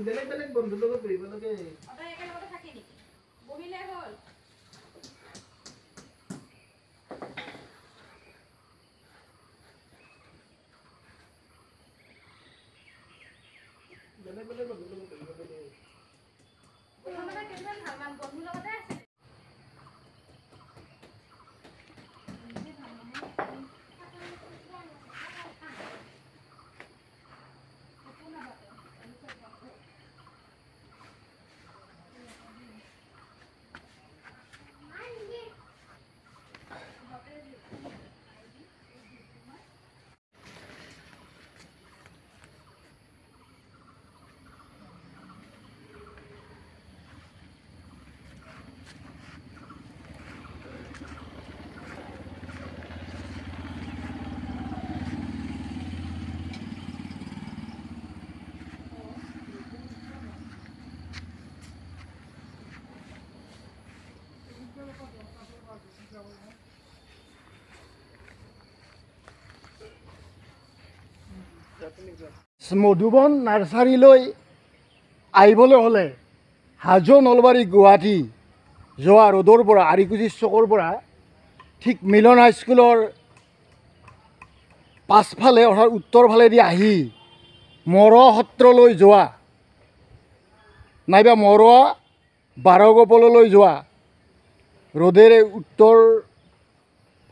বেলেগ বেলেগ বন্ধুৰ লগত বহিব লাগে। একেলগতে থাকে নেকি? বহিলে হ'ল। বেলেগ বেলেগ বন্ধুৰ লগত বহিব লাগে। প্ৰথমতে কেইজন ভাল মান বন্ধুৰ লগতে আছে। মধুবন নাৰ্চাৰীলৈ আহিবলৈ হ'লে হাজো নলবাৰী গুৱাহাটী যোৱা ৰোডৰ পৰা আৰিকুছি চকৰ পৰা ঠিক মিলন হাইস্কুলৰ পাছফালে অৰ্থাৎ উত্তৰ ফালেদি আহি মৰোৱা সত্ৰলৈ যোৱা নাইবা মৰোৱা বাৰগোপাললৈ যোৱা ৰোডেৰে উত্তৰ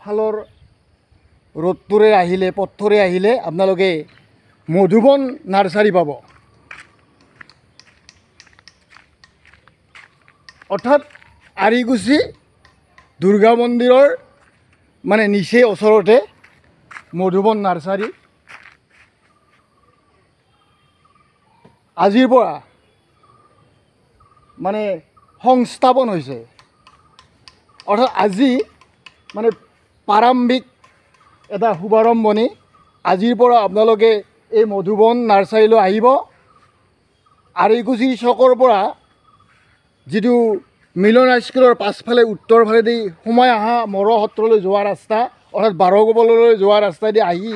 ফালৰ ৰোডটোৰে আহিলে পথটোৰে আহিলে আপোনালোকে মধুবন নাৰ্চাৰী পাব। অৰ্থাৎ আৰিকুছি দুৰ্গা মন্দিৰৰ মানে নিচেই ওচৰতে মধুবন নাৰ্চাৰী। আজিৰ পৰা মানে সংস্থাপন হৈছে, অৰ্থাৎ আজি মানে প্ৰাৰম্ভিক এটা শুভাৰম্ভণি। আজিৰ পৰা আপোনালোকে এই মধুবন নাৰ্চাৰীলৈ আহিব। আৰিকুছি চকৰ পৰা যিটো মিলন হাইস্কুলৰ পাছফালে উত্তৰ ফালেদি সোমাই অহা মৰোৱা সত্ৰলৈ যোৱা ৰাস্তা অৰ্থাৎ বাৰগোপাললৈ যোৱা ৰাস্তাইদি আহি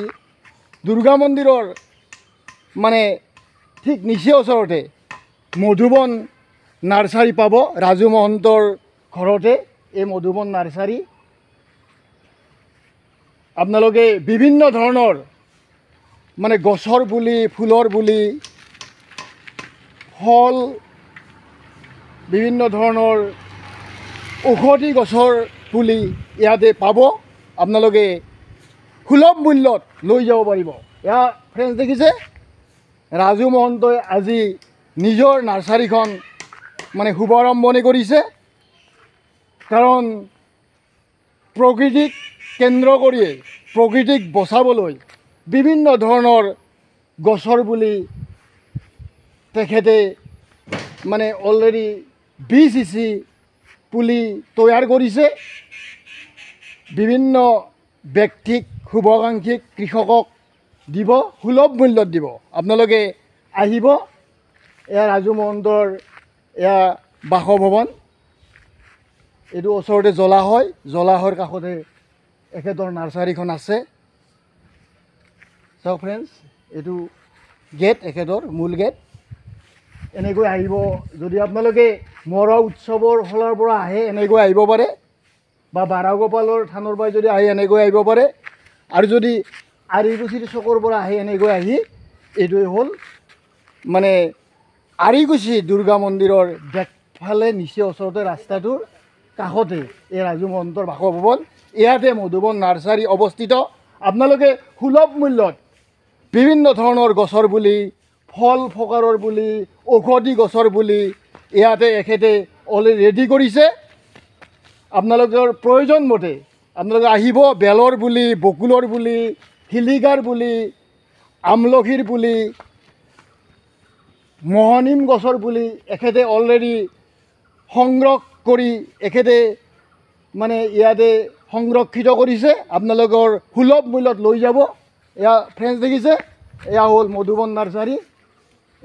দুৰ্গা মন্দিৰৰ মানে ঠিক নিচেই ওচৰতে মধুবন নাৰ্চাৰী পাব। ৰাজু মহন্তৰ ঘৰতে এই মধুবন নাৰ্চাৰী। আপোনালোকে বিভিন্ন ধৰণৰ মানে গছৰ পুলি, ফুলৰ পুলি, ফল, বিভিন্ন ধৰণৰ ঔষধি গছৰ পুলি ইয়াতে পাব। আপোনালোকে সুলভ মূল্যত লৈ যাব পাৰিব। এয়া ফ্ৰেণ্ডছ দেখিছে, ৰাজু মহন্তই আজি নিজৰ নাৰ্চাৰীখন মানে শুভাৰম্ভণি কৰিছে। কাৰণ প্ৰকৃতিক কেন্দ্ৰ কৰিয়ে প্ৰকৃতিক বচাবলৈ বিভিন্ন ধৰণৰ গছৰ পুলি তেখেতে মানে অলৰেডি বীজ সিঁচি পুলি তৈয়াৰ কৰিছে। বিভিন্ন ব্যক্তিক, শুভাকাংক্ষীক, কৃষকক দিব, সুলভ মূল্যত দিব। আপোনালোকে আহিব। এয়া ৰাজু মহন্তৰ এয়া বাসভৱন। এইটো ওচৰতে জলাশয়, জলাশয়ৰ কাষতে এখেতৰ নাৰ্চাৰীখন আছে। চাওক ফ্ৰেণ্ডছ, এইটো গেট, এখেতৰ মূল গেট। এনেকৈ আহিব। যদি আপোনালোকে মৰা উৎসৱৰ হলৰ পৰা আহে এনেকৈ আহিব পাৰে, বা বাৰাগোপালৰ থানৰ পৰা যদি আহে এনেকৈ আহিব পাৰে, আৰু যদি আৰিকুছিৰ চকৰ পৰা আহে এনেকৈ আহি, এইটোৱে হ'ল মানে আৰিকুছি দুৰ্গা মন্দিৰৰ বেকফালে নিচে ওচৰতে ৰাস্তাটোৰ কাষতে এই ৰাজু মহন্তৰ বাসভৱন। ইয়াতে মধুবন নাৰ্চাৰী অৱস্থিত। আপোনালোকে সুলভ মূল্যত বিভিন্ন ধৰণৰ গছৰ পুলি, ফল ফকাৰৰ পুলি, ঔষধি গছৰ পুলি ইয়াতে এখেতে অলৰেডি ৰেডি কৰিছে। আপোনালোকৰ প্ৰয়োজন মতে আপোনালোকে আহিব। বেলৰ পুলি, বকুলৰ পুলি, শিলিকাৰ পুলি, আমলখিৰ পুলি, মহানিম গছৰ পুলি এখেতে অলৰেডি সংগ্ৰহ কৰি এখেতে মানে ইয়াতে সংৰক্ষিত কৰিছে। আপোনালোকৰ সুলভ মূল্যত লৈ যাব। এয়া ফ্ৰেণ্ডছ দেখিছে, এয়া হ'ল মধুবন নাৰ্চাৰী।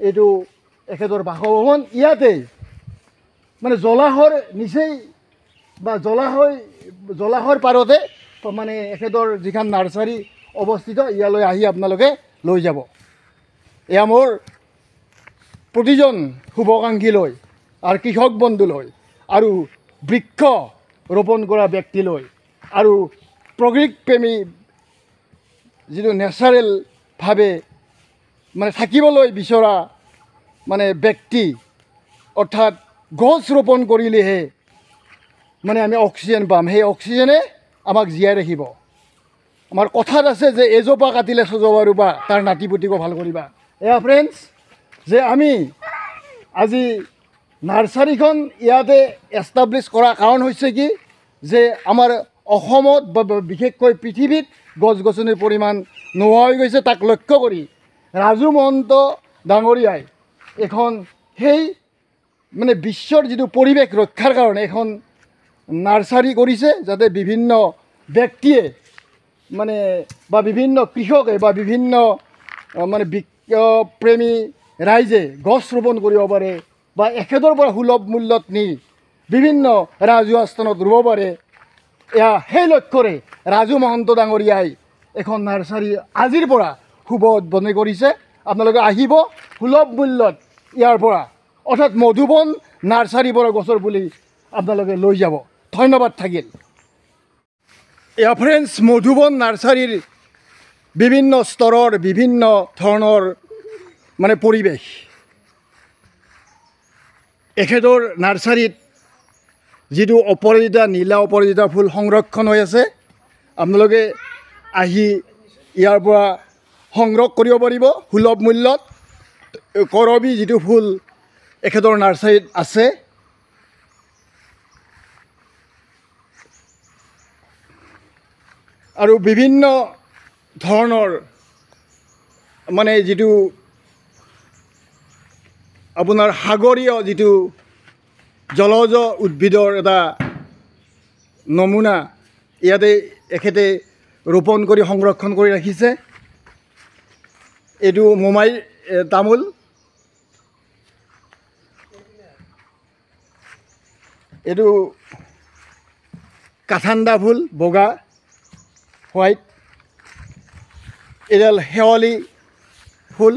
এইটো এখেতৰ বাসভৱন। ইয়াতে মানে জলাশয়ৰ নিচেই বা জলাশয়ৰ পাৰতে মানে এখেতৰ যিখন নাৰ্চাৰী অৱস্থিত, ইয়ালৈ আহি আপোনালোকে লৈ যাব। এয়া মোৰ প্ৰতিজন শুভাকাংক্ষীলৈ আৰু কৃষক বন্ধুলৈ আৰু বৃক্ষ ৰোপণ কৰা ব্যক্তিলৈ আৰু প্ৰকৃতিপ্ৰেমী যিটো নেচাৰেলভাৱে মানে থাকিবলৈ বিচৰা মানে ব্যক্তি, অৰ্থাৎ গছ ৰোপণ কৰিলেহে মানে আমি অক্সিজেন পাম, সেই অক্সিজেনে আমাক জীয়াই ৰাখিব। আমাৰ কথাত আছে যে এজোপা কাটিলে ছজোপা ৰুবা, তাৰ নাতি পুতিকো ভাল কৰিবা। এয়া ফ্ৰেণ্ডছ, যে আমি আজি নাৰ্চাৰীখন ইয়াতে এষ্টাব্লিছ কৰাৰ কাৰণ হৈছে কি, যে আমাৰ অসমত বা বিশেষকৈ পৃথিৱীত গছ গছনিৰ পৰিমাণ নোহোৱা হৈ গৈছে। তাক লক্ষ্য কৰি ৰাজু মহন্ত ডাঙৰীয়াই এখন সেই মানে বিশ্বৰ যিটো পৰিৱেশ ৰক্ষাৰ কাৰণে এখন নাৰ্চাৰী কৰিছে, যাতে বিভিন্ন ব্যক্তিয়ে মানে বা বিভিন্ন কৃষকে বা বিভিন্ন মানে বৃক্ষপ্ৰেমী ৰাইজে গছ ৰোপণ কৰিব পাৰে বা এখেতৰ পৰা সুলভ মূল্যত নি বিভিন্ন ৰাজহুৱা স্থানত ৰুব পাৰে। এয়া সেই লক্ষ্যৰে ৰাজু মহন্ত ডাঙৰীয়াই এখন নাৰ্চাৰী আজিৰ পৰা শুভ উদ্বোধনী কৰিছে। আপোনালোকে আহিব, সুলভ মূল্যত ইয়াৰ পৰা অৰ্থাৎ মধুবন নাৰ্চাৰীৰ পৰা গছৰ পুলি আপোনালোকে লৈ যাব। ধন্যবাদ থাকিল। এয়া ফ্ৰেণ্ডছ, মধুবন নাৰ্চাৰীৰ বিভিন্ন স্তৰৰ বিভিন্ন ধৰণৰ মানে পৰিৱেশ। এখেতৰ নাৰ্চাৰীত যিটো অপৰাজিতা, নীলা অপৰাজিতা ফুল সংৰক্ষণ হৈ আছে, আপোনালোকে আহি ইয়াৰ পৰা সংগ্ৰহ কৰিব পাৰিব সুলভ মূল্যত। কৰবী যিটো ফুল এখেতৰ নাৰ্চাৰীত আছে। আৰু বিভিন্ন ধৰণৰ মানে যিটো আপোনাৰ সাগৰীয় যিটো জলজ উদ্ভিদৰ এটা নমুনা ইয়াতে এখেতে ৰোপণ কৰি সংৰক্ষণ কৰি ৰাখিছে। এইটো মোমাই তামোল। এইটো কাঠাণ্ডা ফুল, বগা হোৱাইট। এডাল শেৱালি ফুল।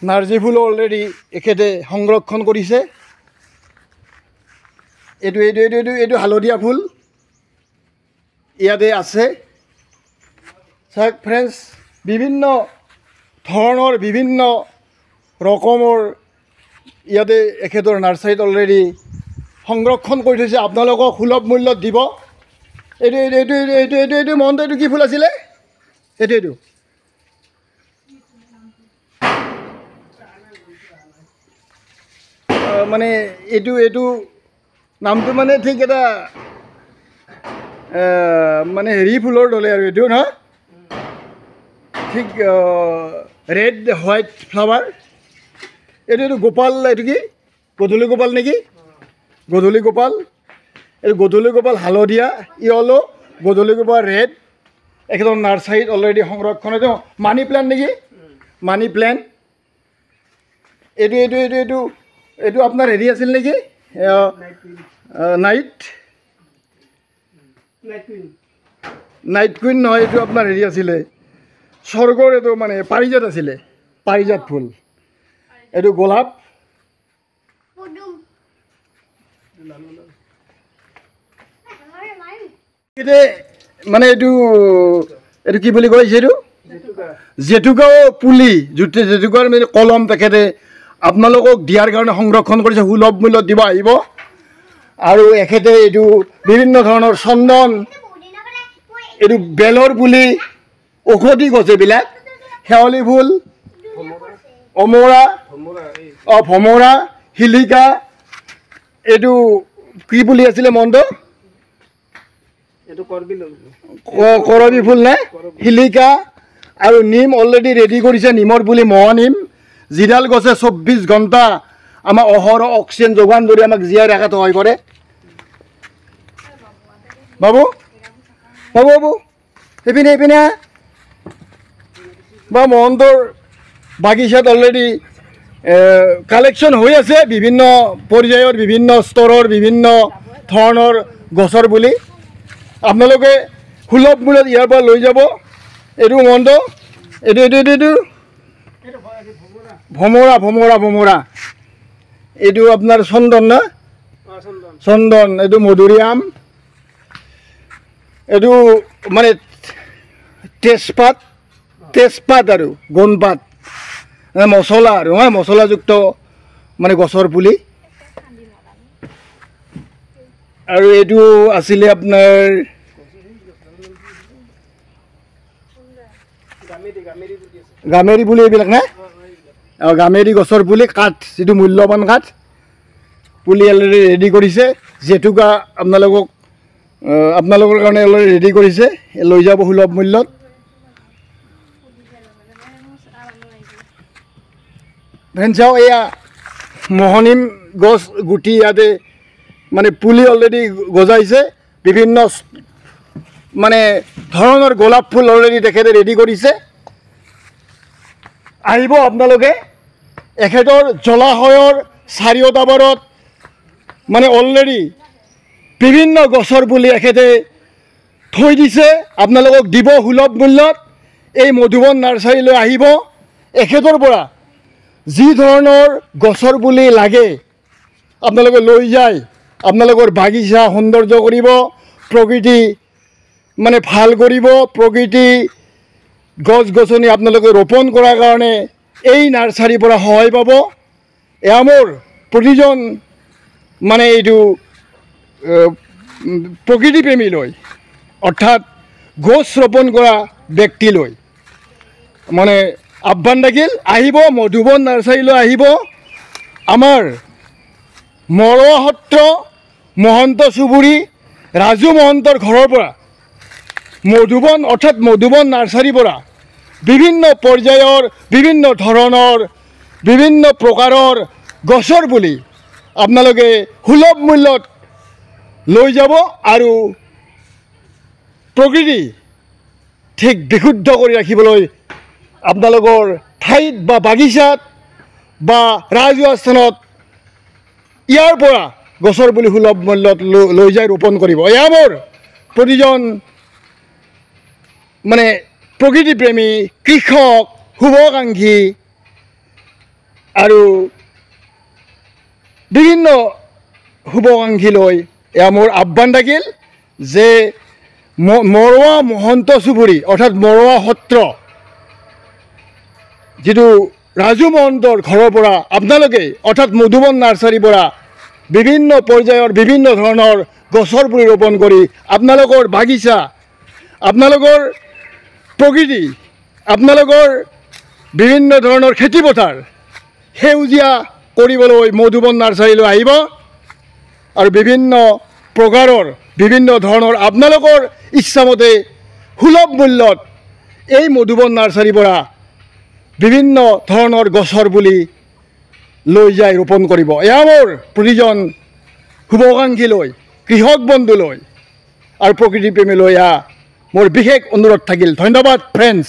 নাৰ্জী ফুলো অলৰেডি এখেতে সংৰক্ষণ কৰিছে। এইটো এইটো এইটো এইটো এইটো হালধীয়া ফুল ইয়াতে আছে। চাওক ফ্ৰেণ্ডছ, বিভিন্ন ধৰণৰ বিভিন্ন ৰকমৰ ইয়াতে এখেতৰ নাৰ্চাৰীত অলৰেডি সংৰক্ষণ কৰি থৈছে। আপোনালোকক সুলভ মূল্যত দিব। এইটো এইটো এইটো এইটো এইটো এইটো মহন্ত, এইটো কি ফুল আছিলে? এইটো এইটো মানে এইটো এইটো নামটো মানে ঠিক এটা মানে হেৰি ফুলৰ দৰে আৰু এইটো নহয়, ঠিক ৰেড হোৱাইট ফ্লাৱাৰ। এইটো এইটো গোপাল, এইটো কি গধূলি গোপাল নেকি? গধূলি গোপাল, এইটো গধূলি গোপাল হালধীয়া, য়লো, গধূলি গোপাল ৰেড। এখেতৰ নাৰ্চাৰীত অলৰেডি সংৰক্ষণ। এইটো মানি প্লেণ্ট নেকি? Money plant. এইটো এইটো এইটো এইটো এইটো আপোনাৰ হেৰি আছিল নেকি? নাইট নাইট কুইন নহয়, এইটো আপোনাৰ হেৰি আছিলে স্বৰ্গৰ, এইটো মানে পাৰিজাত আছিলে, পাৰিজাত ফুল। এইটো গোলাপ। মানে এইটো এইটো কি বুলি কয়, এইটো জেতুকাও পুলি, জেতুকাৰ মানে কলম তেখেতে আপোনালোকক দিয়াৰ কাৰণে সংৰক্ষণ কৰিছে, সুলভ মূল্যত দিব আহিব। আৰু এখেতে এইটো বিভিন্ন ধৰণৰ চন্দন, এইটো বেলৰ পুলি, ঔষধি গছ এইবিলাক, শেৱালি ফুল, অমৰা, অঁ ভমৰা, শিলিকা, এইটো কি পুলি আছিলে মনটো? কৰবী ফুল নে? শিলিকা আৰু নিম অলৰেডি ৰেডি কৰিছে, নিমৰ পুলি, মহানিম, যিডাল গছে 24 ঘণ্টা আমাক অহৰহ অক্সিজেন যোগান ধৰি আমাক জীয়াই ৰখাত সহায় কৰে। বাবু বাবু বাবু সেইপিনে সেইপিনে বা মহন্তৰ বাগিচাত অলৰেডি কালেকশ্যন হৈ আছে বিভিন্ন পৰ্যায়ৰ, বিভিন্ন স্তৰৰ, বিভিন্ন ধৰণৰ গছৰ পুলি। আপোনালোকে সুলভ মূল্যত ইয়াৰ পৰা লৈ যাব। এইটো মহন্ত, এইটো এইটো এইটো এইটো ভমৰা, ভমৰা, ভমৰা, এইটো আপোনাৰ চন্দন না? চন্দন। এইটো মধুৰিআম, এইটো মানে তেজপাত, তেজপাত আৰু গোণপাত, মছলা আৰু মছলাযুক্ত মানে গছৰ পুলি। আৰু এইটো আছিলে আপোনাৰ গামেৰি পুলি, এইবিলাক নে? অঁ, গামেৰি গছৰ পুলি, কাঠ, যিটো মূল্যৱান কাঠ পুলি অলৰেডি ৰেডি কৰিছে। জেতুকা আপোনালোকক আপোনালোকৰ কাৰণে অলৰেডি ৰেডি কৰিছে, লৈ যাব সুলভ মূল্যত। ফ্ৰেণ্ড চাওক, এয়া মহনিম গছ গুটি ইয়াতে মানে পুলি অলৰেডি গজাইছে। বিভিন্ন মানে ধৰণৰ গোলাপ ফুল অলৰেডি তেখেতে ৰেডি কৰিছে। আহিব আপোনালোকে, এখেতৰ জলাশয়ৰ চাৰিওটা পাৰত মানে অলৰেডি বিভিন্ন গছৰ পুলি এখেতে থৈ দিছে, আপোনালোকক দিব সুলভ মূল্যত। এই মধুবন নাৰ্চাৰীলৈ আহিব, এখেতৰ পৰা যি ধৰণৰ গছৰ পুলি লাগে আপোনালোকে লৈ যায়, আপোনালোকৰ বাগিচা সৌন্দৰ্য কৰিব, প্ৰকৃতি মানে ভাল কৰিব, প্ৰকৃতি গছ গছনি আপোনালোকে ৰোপণ কৰাৰ কাৰণে এই নাৰ্চাৰীৰ পৰা সহায় পাব। এয়া মোৰ প্ৰতিজন মানে এইটো প্ৰকৃতিপ্ৰেমীলৈ, অৰ্থাৎ গছ ৰোপণ কৰা ব্যক্তিলৈ মানে আহ্বান থাকিল, আহিব মধুবন নাৰ্চাৰীলৈ আহিব। আমাৰ মৰোৱা সত্ৰ মহন্ত চুবুৰী ৰাজু মহন্তৰ ঘৰৰ পৰা মধুবন, অৰ্থাৎ মধুবন নাৰ্চাৰীৰ পৰা বিভিন্ন পৰ্যায়ৰ, বিভিন্ন ধৰণৰ, বিভিন্ন প্ৰকাৰৰ গছৰ পুলি আপোনালোকে সুলভ মূল্যত লৈ যাব আৰু প্ৰকৃতি ঠিক বিশুদ্ধ কৰি ৰাখিবলৈ আপোনালোকৰ ঠাইত বা বাগিচাত বা ৰাজহুৱা স্থানত ইয়াৰ পৰা গছৰ পুলি সুলভ মূল্যত লৈ যাই ৰোপণ কৰিব। এয়া মোৰ প্ৰতিজন মানে প্ৰকৃতিপ্ৰেমী, কৃষক, শুভাকাংক্ষী আৰু বিভিন্ন শুভাকাংক্ষীলৈ এয়া মোৰ আহ্বান থাকিল যে মৰোৱা মহন্ত চুবুৰী, অৰ্থাৎ মৰোৱা সত্ৰ, যিটো ৰাজু মহন্তৰ ঘৰৰ পৰা আপোনালোকে, অৰ্থাৎ মধুবন নাৰ্চাৰীৰ পৰা বিভিন্ন পৰ্যায়ৰ বিভিন্ন ধৰণৰ গছৰ পুলি ৰোপণ কৰি আপোনালোকৰ বাগিচা, আপোনালোকৰ প্ৰকৃতি, আপোনালোকৰ বিভিন্ন ধৰণৰ খেতিপথাৰ সেউজীয়া কৰিবলৈ মধুবন নাৰ্চাৰীলৈ আহিব আৰু বিভিন্ন প্ৰকাৰৰ, বিভিন্ন ধৰণৰ আপোনালোকৰ ইচ্ছামতে সুলভ মূল্যত এই মধুবন নাৰ্চাৰীৰ পৰা বিভিন্ন ধৰণৰ গছৰ পুলি লৈ যাই ৰোপণ কৰিব। এয়া মোৰ প্ৰতিজন শুভাকাংক্ষীলৈ, কৃষক বন্ধুলৈ আৰু প্ৰকৃতিপ্ৰেমীলৈ এয়া মোৰ বিশেষ অনুৰোধ থাকিল। ধন্যবাদ ফ্ৰেণ্ডছ।